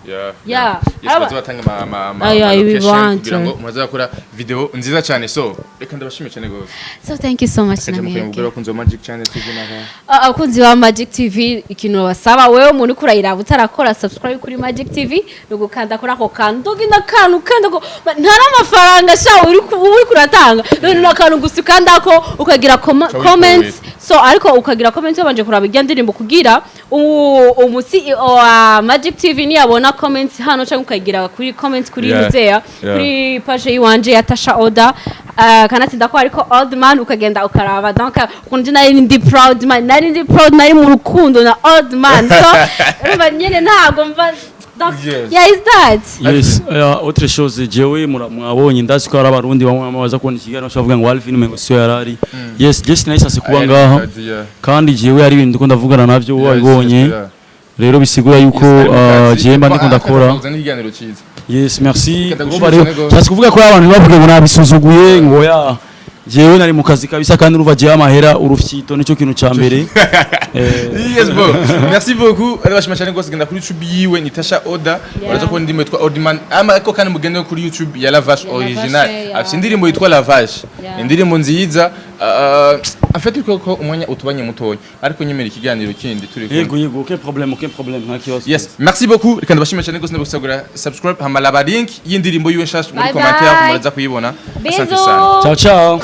Yes, baze batanga ama Aya, ama location ibibanza. kugira ngo muze gukora video nziza cyane. So reka ndabashimiye cyane gose. So thank you so much. Kaje mukuye Namwebwe. mugore bakunze wa Magic Channel TV naho. Ah, abakunzi ba Magic TV, ikintu basaba, wewe umuntu uriko urayiraba utarakora subscribe kuri Magic TV, ni ugukanda kuri ako kantu na kantu kandi ko ntari amafaranga sha uri kuratanga none, ni akantu gusa ukandako ukagira Ca comments. So ariko ukagira comments wabanje kuraba irya ndirimbo, kugira umusi wa Magic TV niyabona comments hano cyangwa ukagira kuri comments kuri Muzeya, kuri page yiwanje ya Tasha Oda, kanatsinda ko ariko Old Man, ukagenda ukaraba. Donc ukuntu nari ndi proud man, nari ndi proud, nari mu rukundo na Old Man. So urumva nyene ntabwo mva donc yeah, is that Yes, autre chose, jewe mwabonye, ndazi ko hari abarundi bamwe bamwe baza kubona ikiganiro bavuga ngo Alvin umengo siyo yarari. Yes, je sinahise kuba ngaha kandi jewe hari ibintu ndiko ndavugana navyo wabibonye. Rero bisigura yuko jewe mba ndiko ndakora. N'ikiganiro cyiza. Yes, merci. Reka Urumva ndagushimire rero cyane gose. nshatse kuvuga ko abantu bavuge ngo nabisuzuguye, ngo ya jewe nari mu kazi kabisa, kandi urumva jewe amahera urufyito nicyo kintu ca mbere. Yes bro, merci beaucoup. Arabashima cyane rwose. Genda kuri YouTube yiwe ni Tasha Oda, uraza kubona indirimbo yitwa Old Man. Ama ariko kandi mugende kuri YouTube ya Lavash Ya original. Lavash, ya. Afite indirimbo yitwa Lavash, indirimbo nziza. En fait ko umwanya utubanye mutoya, ariko nyemera ikiganiro kindi turi kumwe. Yego, aucun problème, aucun problème, nta kibazo. Yes, merci beaucoup. Reka ndabashimira cyane rwose, ndabasabira subscribe, hama laba link y'indirimbo yiwe nshasha muri Bye commentaire, bye. muraza kuyibona. Asante Bisous. sana. Ciao ciao.